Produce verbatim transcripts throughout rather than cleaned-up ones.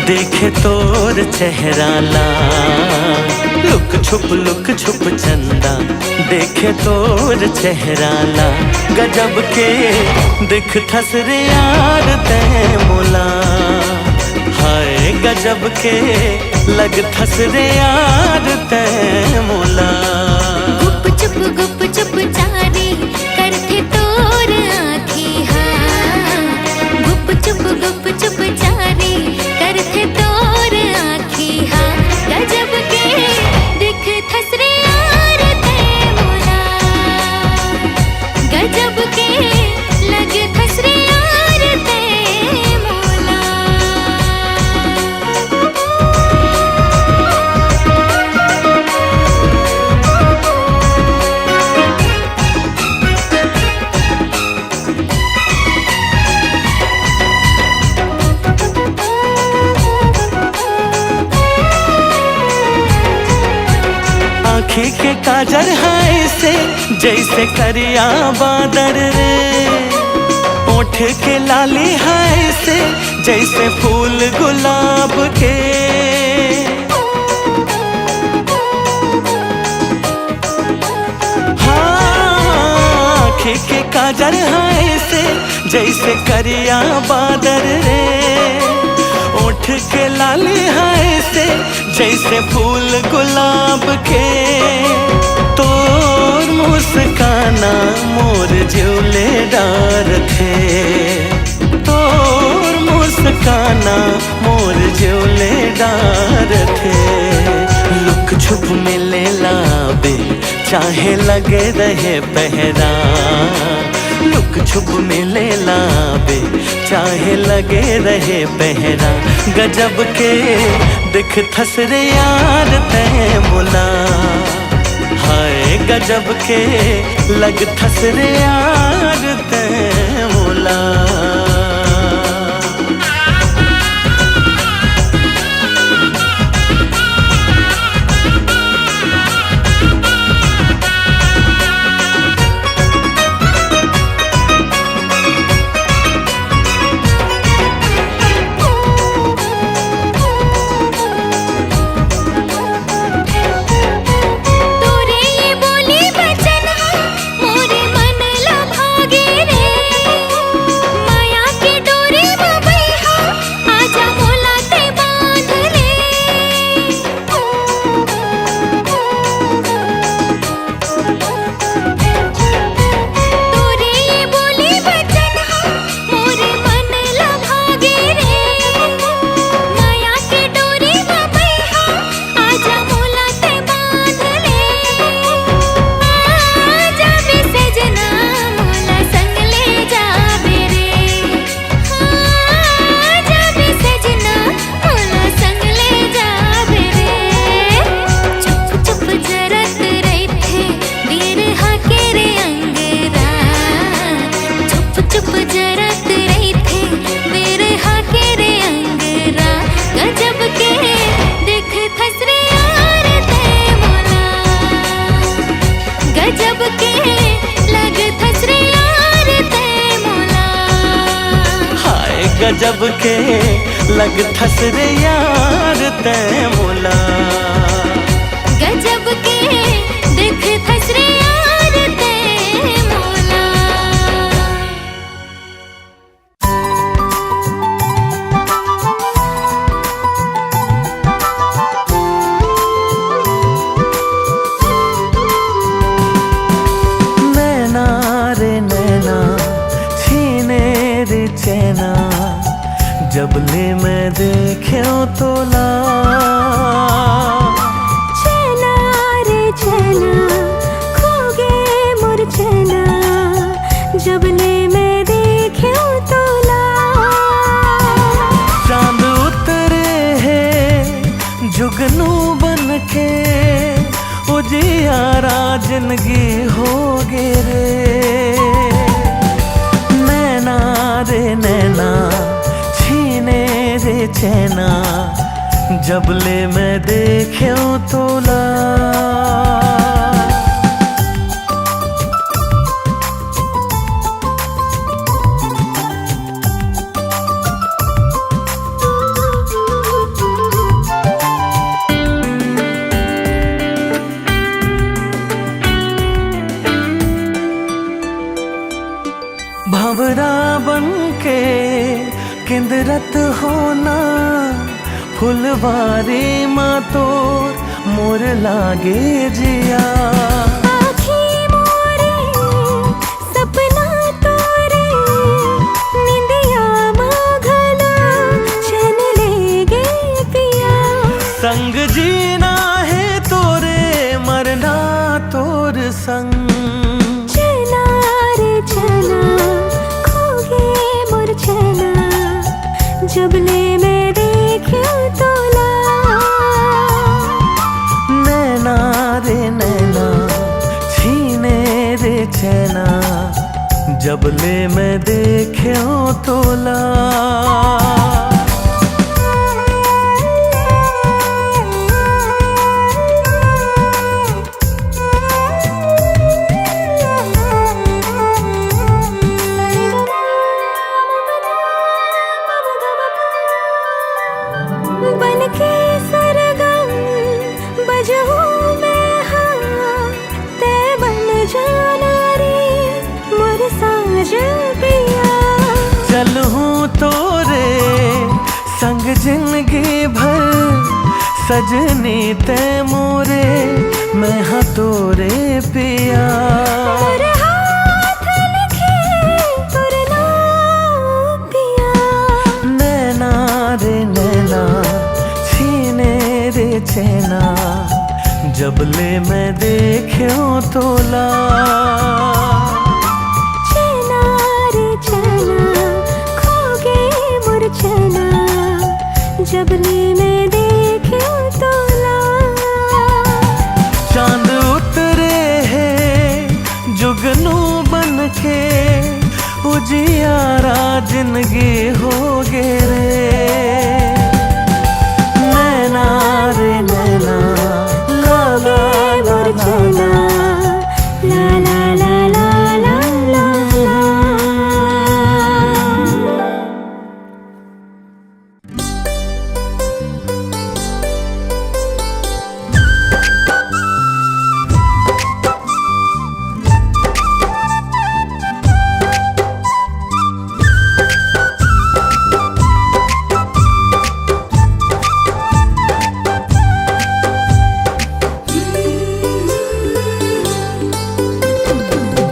देखे तोर चेहरा ला, लुक छुप लुक छुप चंदा, देखे तोर चेहरा ला। गजब के दिखथस रे यार तैं मोला, हाय गजब के लगथस रे यार तैं मोला। गुप चुप गुप चुप चारी करथे तोर आँखी हा, गुप चुप गुप चुप चारी करथे तोर आँखी हा। गजब के दिखथस रे यार तैं मोला, गजब के लगथस रे यार तैं मोला। आँखी के काजर हा अइसे जइसे करिया बादर रे, ओठ के लाली हा अइसे जइसे फूल गुलाब के। हाँ, आँखी के काजर हा अइसे जइसे करिया बादर रे, ओठ के लाली हा अइसे जइसे फूल गुलाब के। तोर मुस्काना मोर जीव ले डारथे, तोर मुस्काना मोर जीव ले डारथे। लुक छुप मिले लाबे, चाहे लगे रहे पहरा, लुक छुप मिले लाबे, चाहे लगे रहे पहरा। गजब के दिखथस रे यार तैं मोला, हाय गजब के लगथस रे यार तैं मोला। तोरे ये बोली बचन हा मोरे मन ला भागे रे, माया के डोरी म बइहा, आजा मोला तैं बांध ले। तोरे ये बोली बचन हा मोरे मन ला भागे रे, माया के डोरी म बइहा, आजा मोला तैं बांध ले। आजा बे सजना मोला संग ले जाबे रे, आजा बे सजना मोला संग ले जाबे रे। चुप चुप जरत रहिथे बिरहा के रे अंगरा, चुप चुप जरत रहिथे बिरहा के रे अंगरा। गजब के दिखथस रे यार तैं मोला, गजब के लगथस रे यार तैं मोला। हाय गजब के लगथस रे यार तैं मोला। गजब के दिखथस रे यार तैं मोला। नैना रे नैना, छीने रे चैना, जब ले मैं देखेंव तोला। चैना रे चैना, खो गे मोर चैना, जब ले मैं देखेंव तोला। चांद उतरे हे जुगनू बन के, उजियारा जिनगी हो गे रे। नैना रे नैना, छीने रे चैना, जब ले मैं देखेंव तोला। निंदरत होना फुलवारी मा तोर मोर लागे जिया। आँखी मोरे सपना तोरे निंदिया मा घलो चैन लेगे पिया। संग जीना हे तोरे मरना तोर संग। चैना रे चैना, खो गे मोर चैना, जब ले मैं देखेंव तोला। नैना रे नैना, छीने रे चैना, जब ले मैं देखेंव तोला। बन के सरगम बजहूँ मैं हा, तै बन जाना रे मोर साँझ पिया। चलहूँ तोरे संग जिंदगी भर, सजनी तै मोरे, मैं हा तोरे पिया। मोर हाथ लिखे तोर नाम पिया। नैना रे नैना, छीने रे चैना, जब ले मैं देखेंव तोला। चैना रे चैना, खो गे मोर चैना, जब ले मैं देखेंव तोला। चांद उतरे हे जुगनू बन के, उजियारा जिंदगी होगे रे। नैना रे नैना, ला ला ला ला ला। ला ला ला ला ला ला।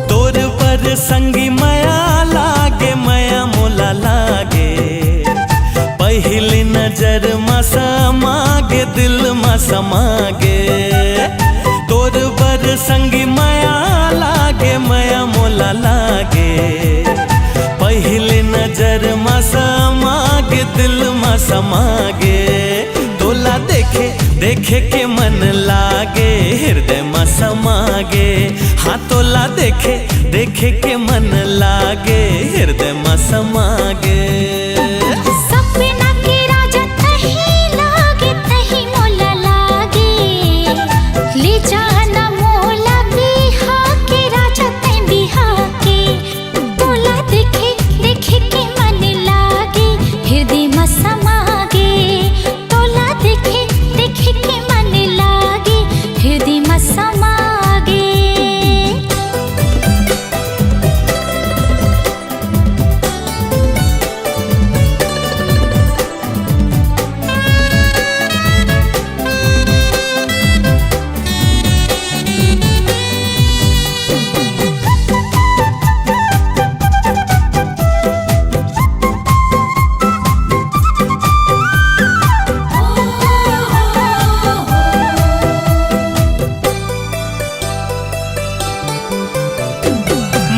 तोर बर संगी मया लागे, मया मोला लागे, पहिली नजर म समा गे, दिल म समा गे। तोर बर संगी मया लागे, मया मोला लागे, पहिली नजर म समा गे, दिल म समा गे। तोला देखे देखे के मन लागे, हृदय म समा गे। हाँ, तोला देखे देखे के मन लागे, हृदय म समा गे। सपना के राजा तही लागे, तही मोला लागे, ले जाना मोला बिहा के राजा, तै बिहा के। तोला देखे देखे के मन लागे, हृदय म समा गे। तोला देखे देखे के मन लागे, हृदय म समा गे।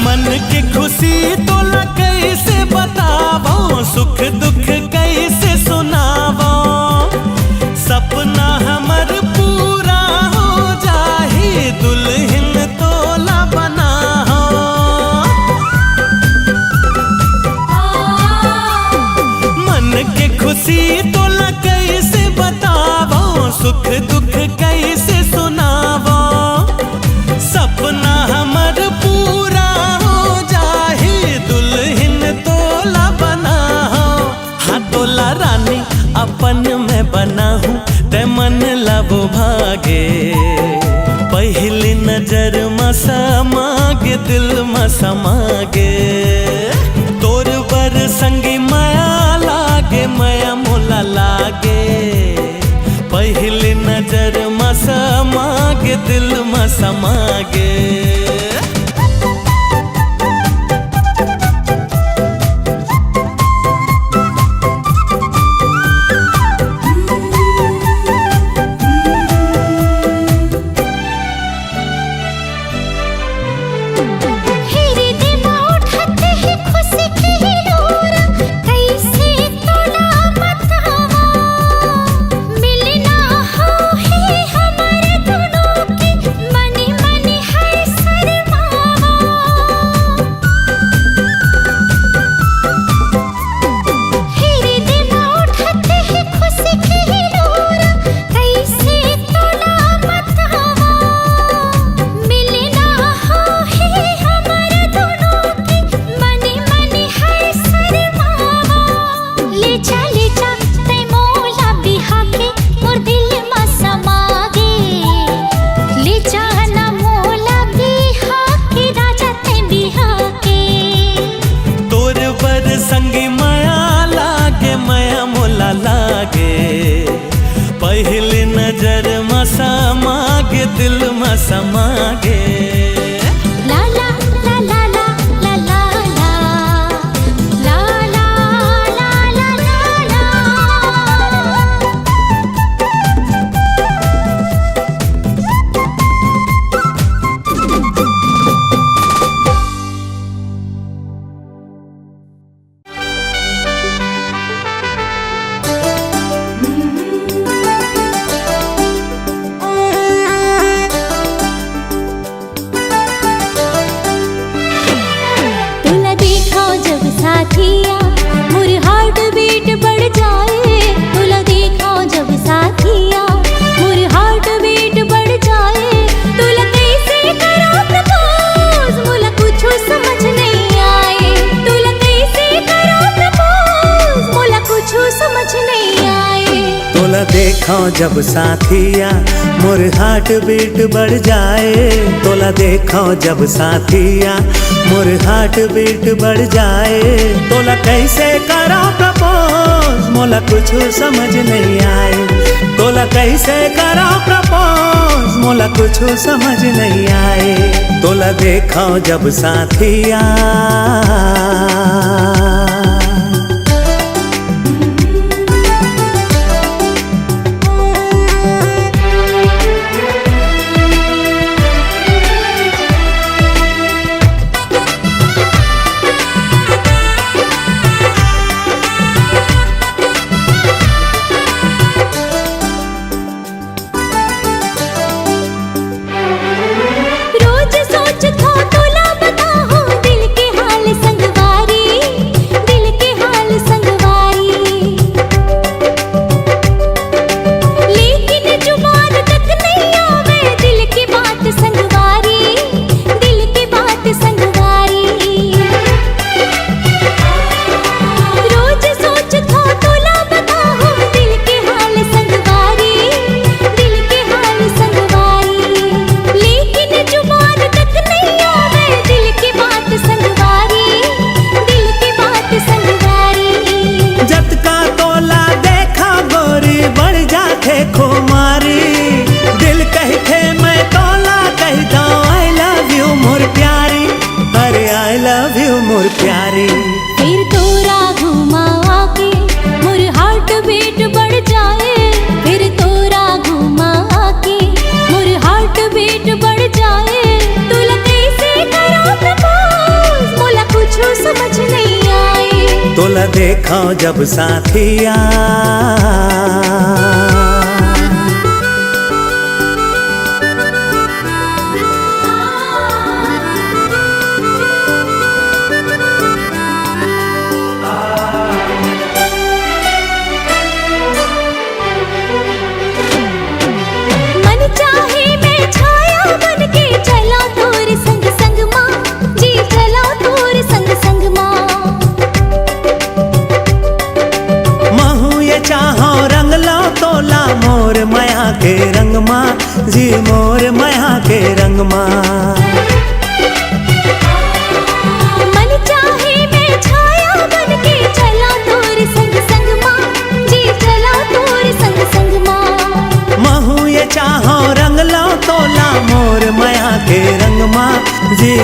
मन के खुशी तोला कैसे बतावं, सुख दुख कैसे सुनावं। सपना हमर पूरा हो जाही, दुल्हन तोला बनाहूं। मन के खुशी तोला कैसे बतावं, सुख दुख कैसे सुनावं। सपना हमर पूरा हो जाही, दुल्हन तोला बनाहूं। हाँ, तोला रानी अपन मैं बनाहूं, तै मन ला वो भागे। पहिली नजर म समा गे, दिल म समा गे। तोर बर संगी मया ला समागे।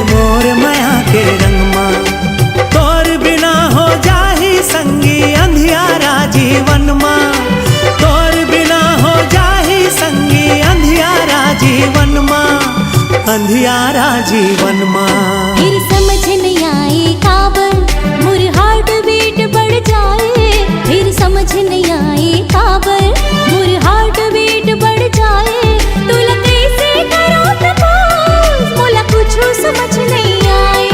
मोर मया के रंग मा, तोर बिना हो जाही संगी अंधियारा जीवन मा। तोर बिना हो जाही संगी अंधियारा जीवन मा, अंधियारा जीवन मा। फिर समझ नइ आए काबर मोर heart beat बढ़ जाए। फिर समझ नइ आए काबर मोर heart beat बढ़ जाए। तोला कइसे करँव propose, मोला कुछु समझ नइ आए।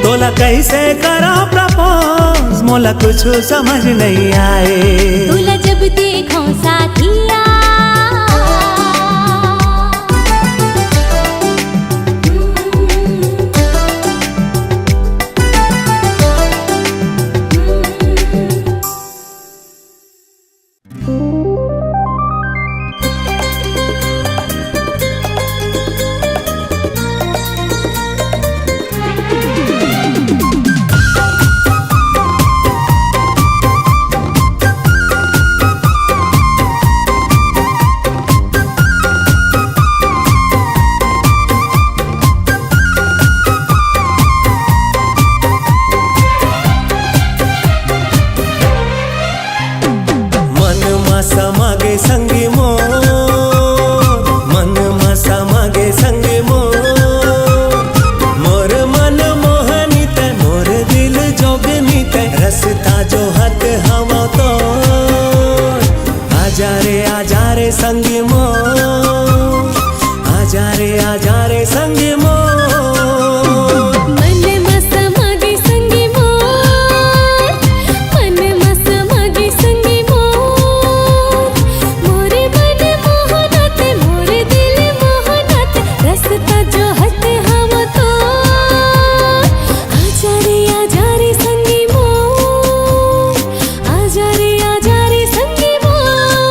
तोला कइसे करँव propose, मोला कुछु समझ नइ आए। तोला जब देखँव साथिया, मन मा समा गे संगी मोर, मन मा समा गे संगी मोर। मोर मन मोहनी तैं, मोर दिल जोगनी तैं, रसता जोहत हवँव तोर। आजा रे, आजा रे संगी मोर, आजा रे, आजा रे संगी मोर। मन मा समा गे संगी मोर, मन मा समा गे संगी मोर। मोरे मन मोहना तैं, मोरे दिल मोहना तैं, रसता जोहत हवँव तोर। आजा रे, आजा रे संगी मोर, आजा रे, आजा रे संगी मोर।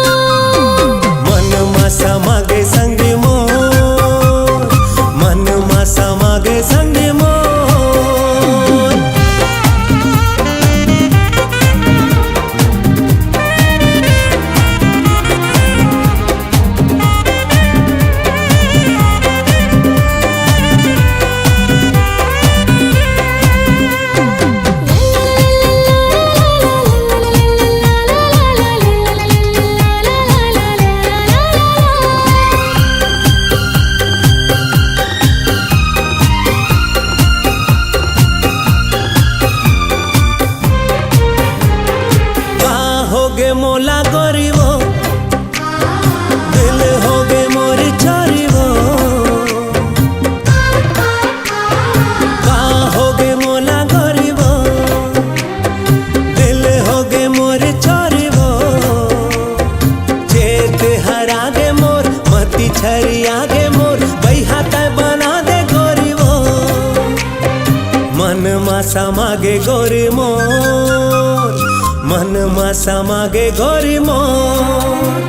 मन मा समा गे संगी मोर, मन मा समा गे संगी मोर। का होगे मोला गोरी वो, दिल होगे मोर चोरी वो। का होगे मोला गोरी वो, दिल होगे मोर चोरी वो। चेत हरा गे मोर, मती छरिया गे मोर, बइहा तैं बना दे गोरी वो। मन मा समा गे गोरी मोर, मन मा समा गे गोरी मोर।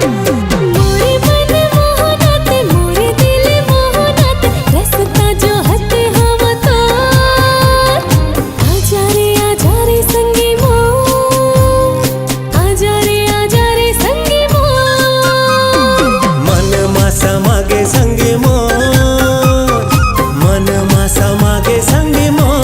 मोरे मन मोहना तैं, मोरे दिल मोहना तैं, रसता जोहत हवँव तोर। आजा रे, आजा रे संगी मोर, आजा रे, आजा रे संगी मोर। मन मा समा गे संगी मोर, मन मा समा गे संगी मोर।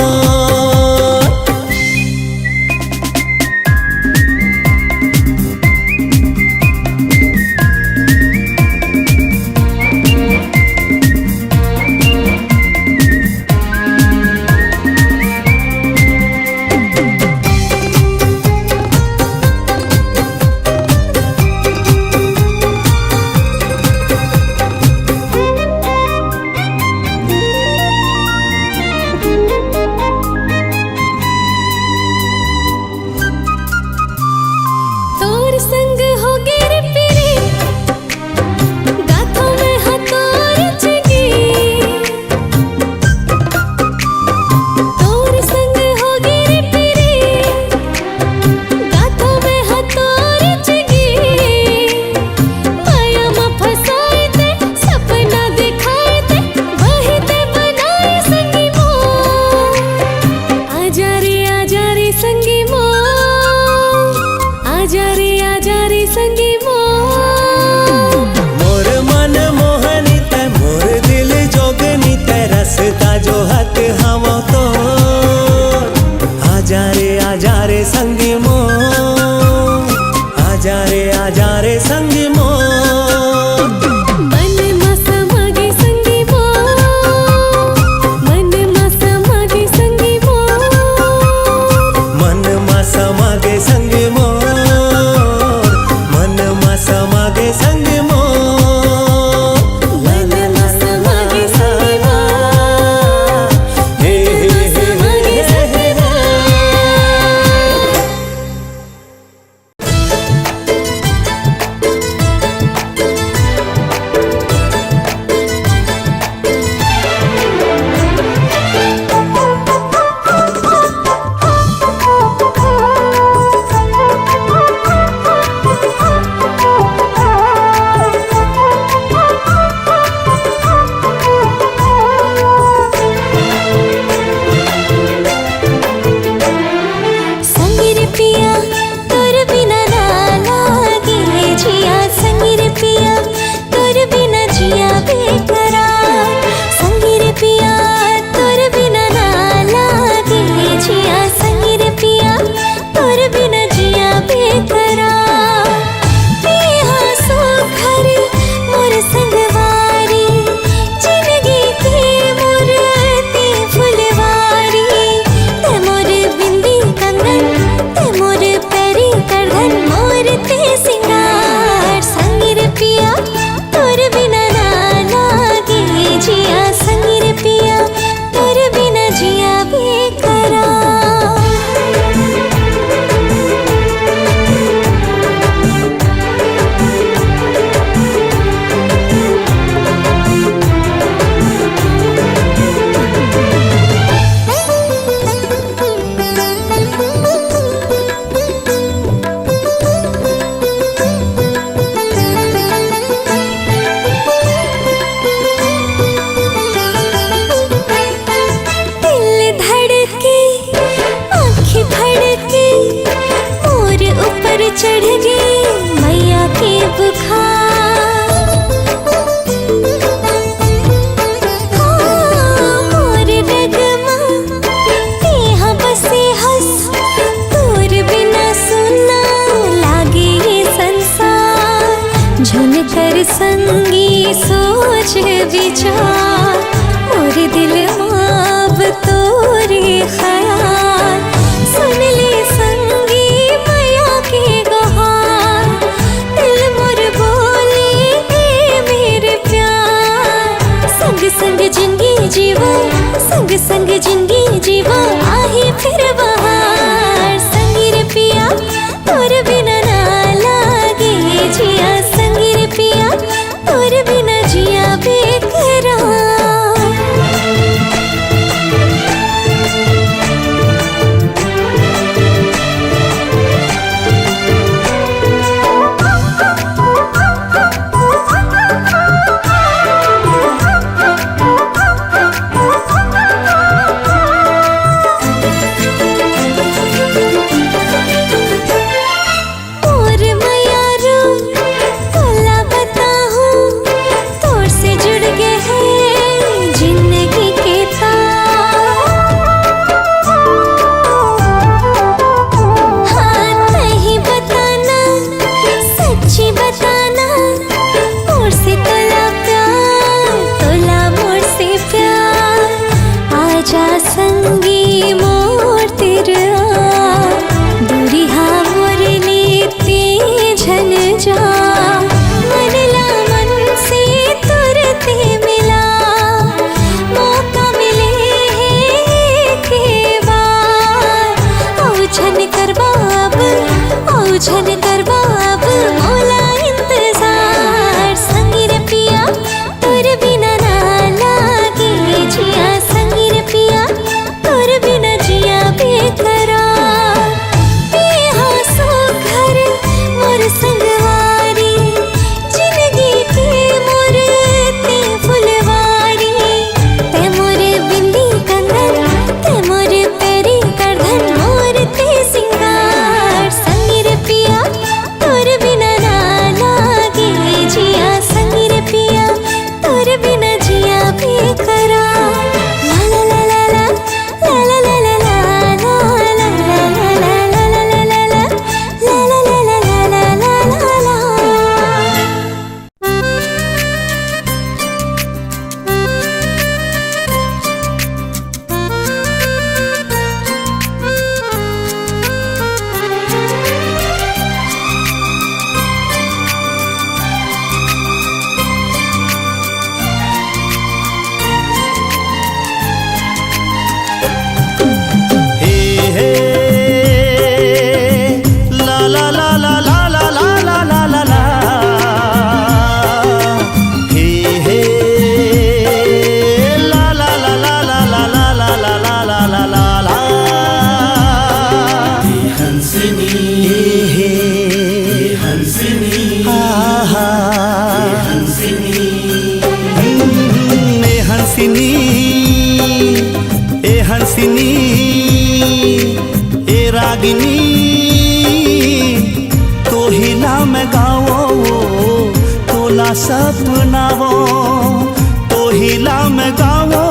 तोर। आजा रे, आजा रे संगी मोर, आजा रे, आजा रे संगी मोर। मन मा समा गे संगी मोर, मन मा समा गे संगी मोर। मन मा समा गे संगी मोर, मन मा समा गे संगी मोर। मन मा समा गे संगी मोर, मन मा समा गे संगी मोर। संगी रे पिया, तोर बिना ना लागे जिया। संगी रे पिया, तोर बिना जिया बेकरार। संगी रे पिया, तोर बिना ना लागे जिया। संगी रे पिया, तोर बिना जिया बेकरार। तेहा सुघर मोर संगवारी, जिनगी के मोर ते फुलवारी। ते मोर बिंदी कंगन, ते मोर पैरी करधन, मोर ते सिंगार। संगी रे पिया, तोर बिना ना लागे जिया। संगी रे पिया, तोर बिना जिया बेकरार। दिल धड़के, आँखें फड़के, मोर ऊपर चढ़ गे मैया के बुखार। हाँ, मोर रग मा तेहा बसे हस, तोर बिना सुन्ना लागे ये संसार। झन कर संगी सोच विचार, मोर दिल मा अब तोरे ख्याल। सुन ले संगी मैया के गुहार, दिल मोर बोले ए मेरे प्यार। संग संग जिंदगी जीवो, संग संग जिंदगी जीवो, आही फिर बहार। संगी रे पिया, तोर बिना ना लागे जिया। संगी रे पिया, तोर बिना जिया बेकरार। सपनावो, तोहिला मैं गावो,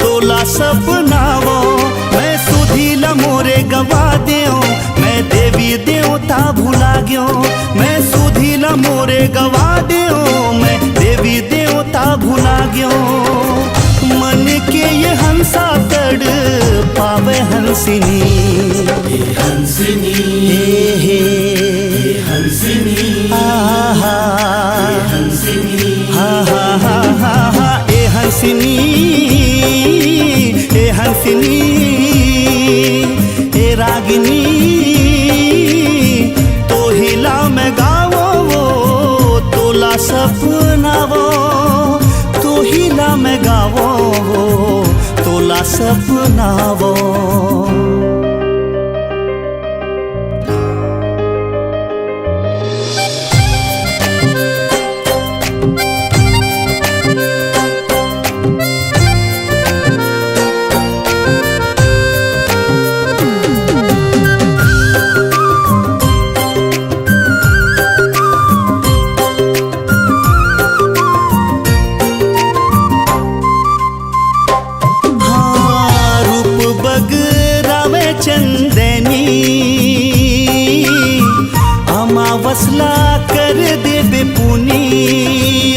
तोला सपनावो। मैं सुधी ला मोरे गवा देव, मैं देवी देवता भुला गयो। मैं सुधी ला मोरे गवा देव, मैं देवी देवता भुला गयो। मन के ये हंसा तड़ पावे हंसिनी। ए हंसिनी, ए हे, ए हंसिनी, आहा, ए हंसिनी, हा हा हा हा हा। ए हंसिनी, ए हंसिनी, ए रागिनी, तोहिला मैं गावो, तोला सपनावो, तोहिला मैं गावो, तोला सपनावो। हाँ, रूप बगरावे चंदनी, अमावस ला कर देबे पुनी।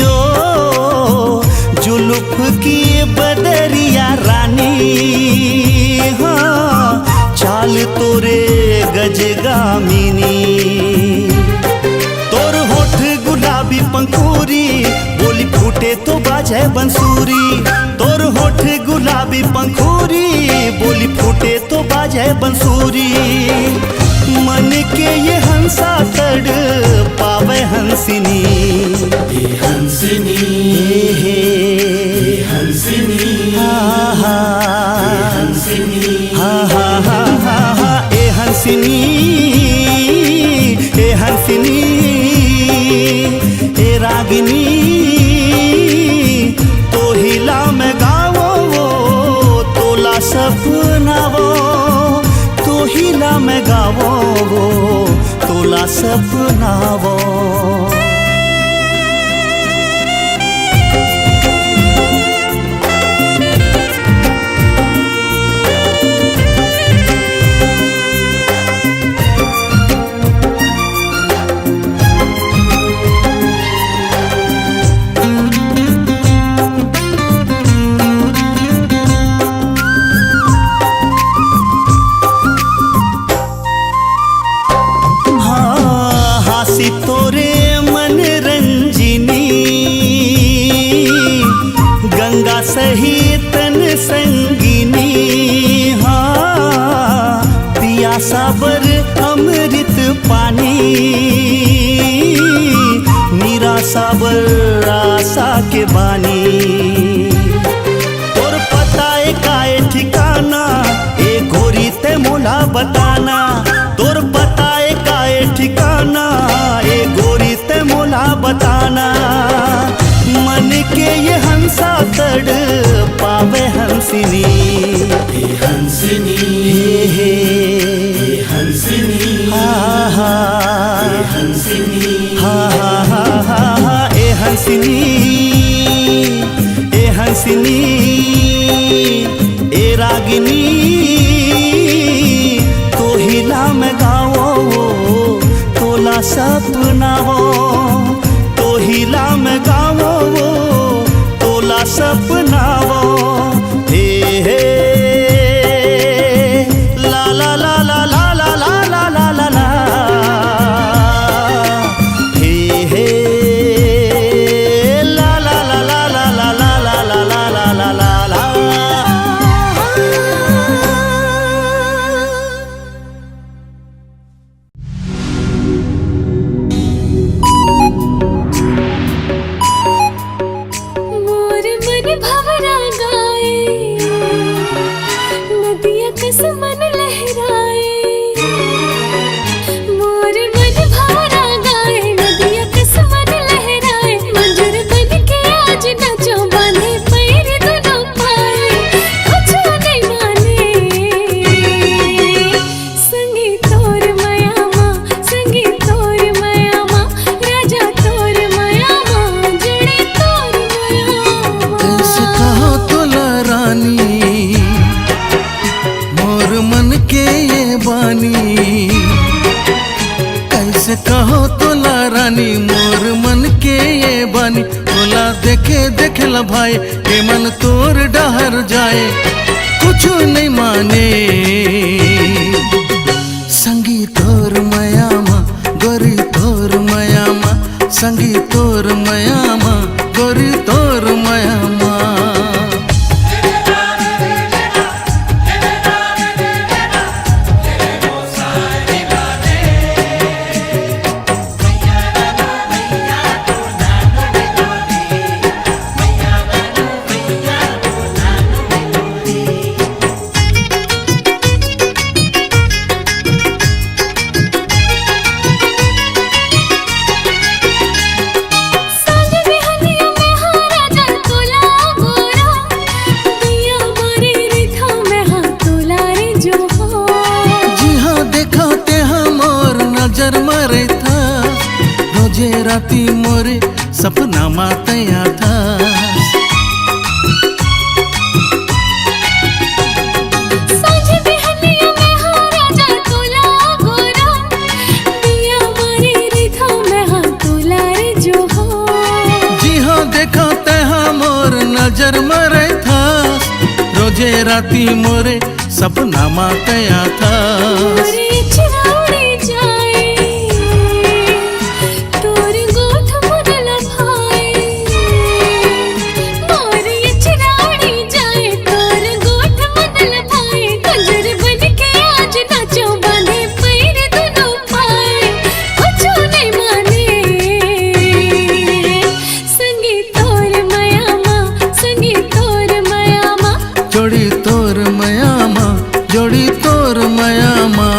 ओ, जुल्फ की बदरिया रानी, हाँ, चाल तोरे गजगामिनी। तोर होठ गुलाबी पंखुरी, बोली फूटे तो बाजे बंसुरी। तोर होठ गुलाबी पंखुरी, बोली फूटे तो बाजे बंसुरी। मन के ये हंसा तड़ पावे हंसिनी। ए हंसिनी, ए हे, ए हंसिनी, हा हा, ए हंसिनी, हा हा हा हा हा। ए हंसिनी, ए हंसिनी, ए रागिनी, तोहिला मैं गावो, तोला सपनावो, तोहिला मैं गावो, तोला सपनावो। हाँ, हासी तोरे मन रंजिनी, गंगा सही तन संगिनी। हाँ, पियासा बर अमृत पानी, निरासा बर आसा के बानी। तोर पता ए का ए ठिकाना, ए गोरी ते मोला बताना। तोर पता ए का ए ठिकाना, ए गोरी ते मोला बताना। मन के ये हंसा तड़ पावे हंसिनी। ए हंसिनी, हे हे, ए हंसिनी, हा हा, ए हंसिनी, हा हा हा हा हा। ए हंसिनी, ए हंसिनी, ए रागिनी, तोहिला मैं गावो, तोला सपनावो, तोहिला मैं गावो, तोला सपनावो। हे हे, ला ला ला ला। हे हे, ला ला ला ला। रानी मोर मन के ये बानी, तोला देखे देखे ल भाई, ए मन तोर डहर जाए, कुछु नहीं माने। संगी तोर मया मा, गोरी तोर मया मा, संगी तोर मया मा, गोरी तोर मया मा। जिहाँ देखा तेहा मोर नजर म रहिथा, रोजे राती मोरे सपना म तैं आथा। जिहाँ देखा तेहा मोर नजर म रहिथा, रोजे राती मोरे सपना म तैं आथा। जोड़ी तोर मया मा, जोड़ी तोर मया मा।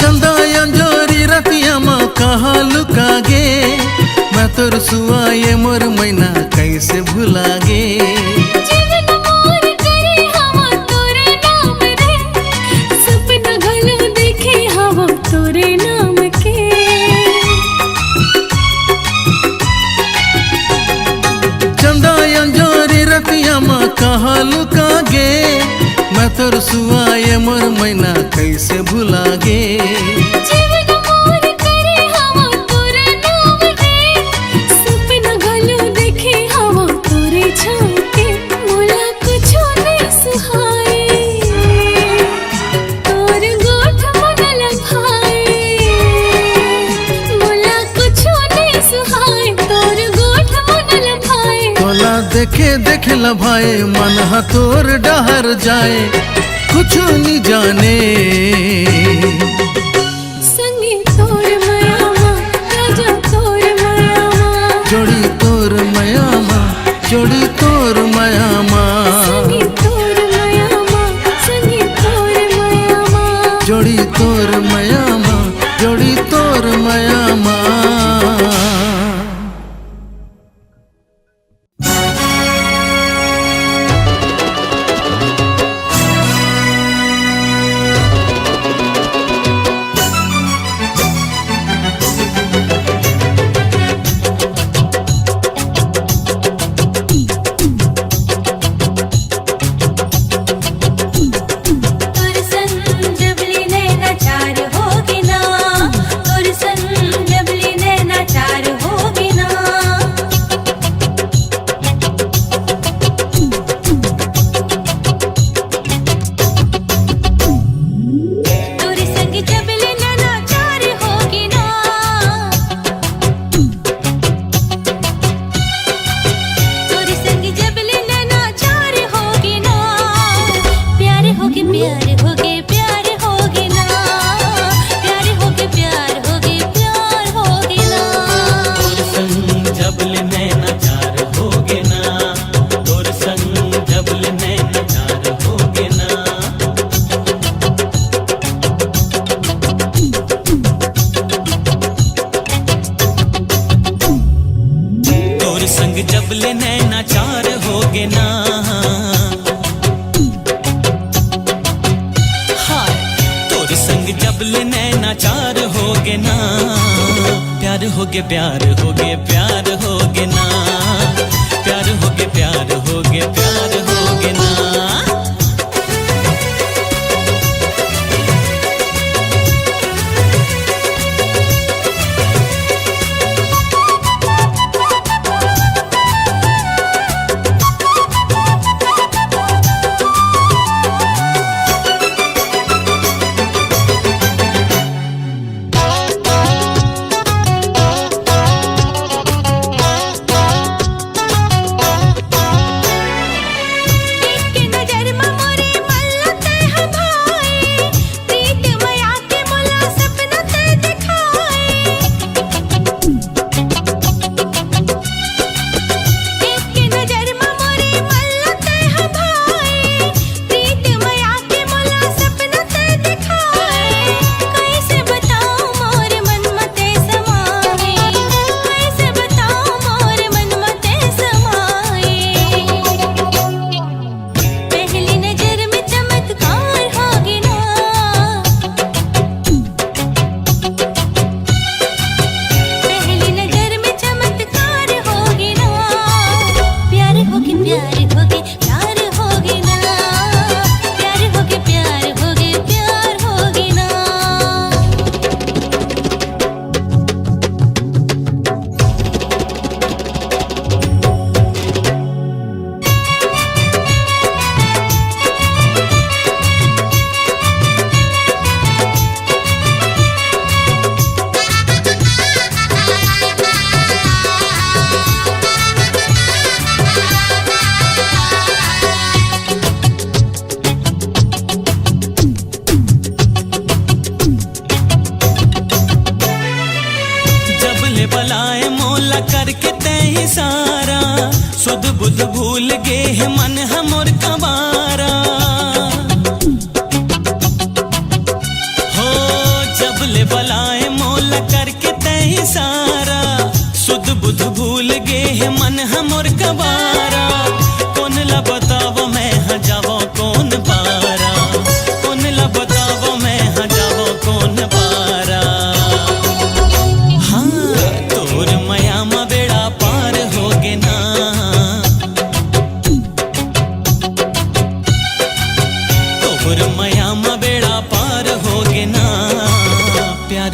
चंदा अंजोरी रतिया मा कहाँ लुका गे, मैं तोर सुआ ये मोर मैना कैसे भुला गे। तोरे नाम के। चंदा अंजोरी रतिया मा कहाँ लुका गे, मैं तोर सुआ ये मोर मैना कैसे भुला गे। देखे देखे ल भाई, मन ह तोर डहर जाए, कुछु नी जाने। जोड़ी तोर मया मा, जोड़ी तोर मया मा। जोड़ी तोर मया मा, जोड़ी तोर मया मा।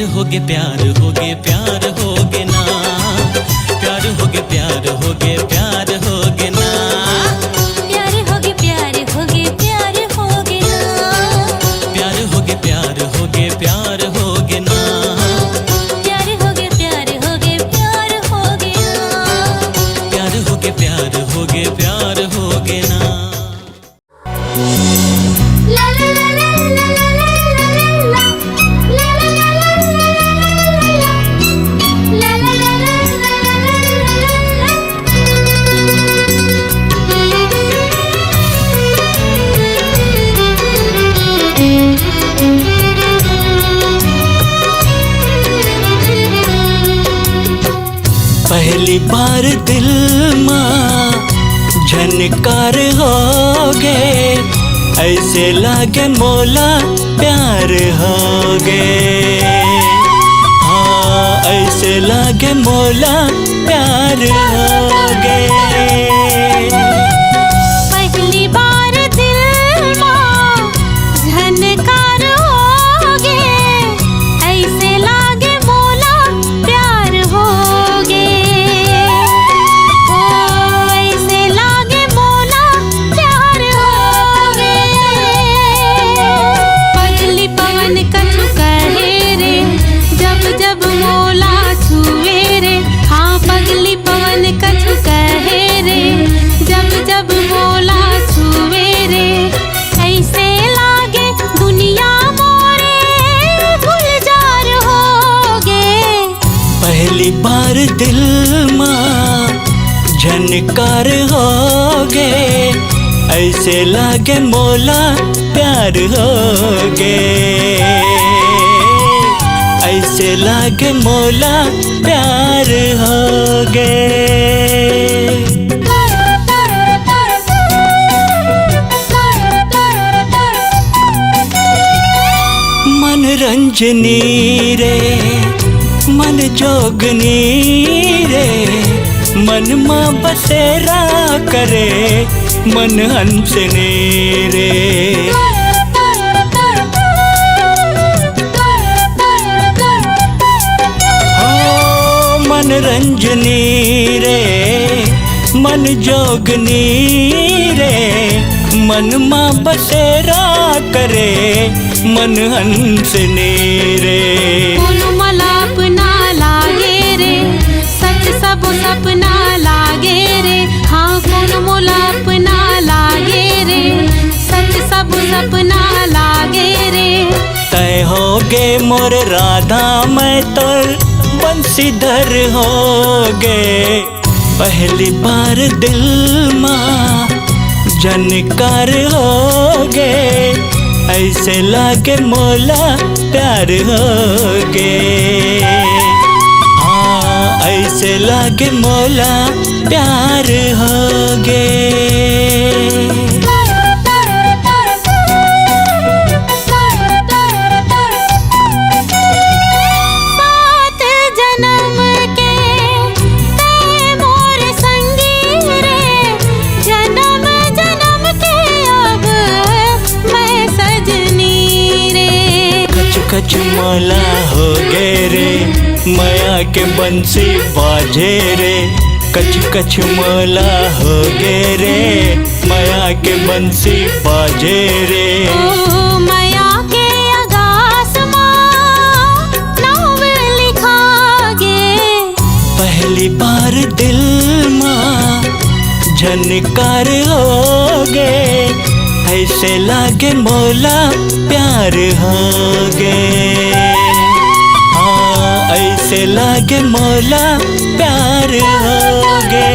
होगे प्यार, होगे प्यार, होगे ना। प्यार होगे प्यार, होगे प्यार, होगे ना। प्यार होगे प्यार, होगे प्यार, होगे ना। प्यार होगे प्यार, होगे प्यार, होगे ना। प्यार होगे प्यार, होगे प्यार, होगे ना। प्यार होगे प्यार, होगे प्यार, होगे ना। पहली बार दिल मा झनकार होगे, ऐसे लागे मोला प्यार होगे। हाँ, ऐसे लागे मोला प्यार होगे। पहली बार दिल मा झनकार होगे, ऐसे लागे मोला प्यार होगे। ओ, ऐसे लागे मोला प्यार होगे। पगली पवन कछु कहे रे, जब जब मोला छुए रे। हाँ, पगली पवन कछु कहे रे, जब जब मोला छुए रे। ऐसे लागे दुनिया मोरे गुलजार होगे। पहली बार दिल मा झनकार होगे, ऐसे लागे मोला प्यार होगे। ऐसे लागे मोला प्यार होगे। मन रंजनी रे, मन जोगनी रे, मन मा बसेरा करे, मन हंसने रे। हो मन रंजनी रे, मन जोगनी रे, मन मा बसेरा करे, मन हंसने रे। कोनो मला अपना लागे रे, सच सब सपना लागे रे। हाँ, कोनो मोला अपना लागे रे, सच सब सपना लागे रे। तय होगे मोर राधा, मैं तोर बंसीधर होगे। पहली बार दिल मा झनकार होगे, ऐसे लागे मोला प्यार होगे। हाँ, ऐसे लागे मोला प्यार होगे। सात जनम के तैं मोर संगी रे, जनम जनम के अब मैं सजनी रे। कछु कछु मोला होगे रे, मया के बंसी बाजे रे। कछु कछु मोला होगे रे, मया के बंसी बाजे रे। ओ मया के अगास मा नाव लिखागे। पहली बार दिल मा झनकार होगे, ऐसे लागे मोला प्यार होगे। हाँ, ऐसे लागे मोला प्यार होगे।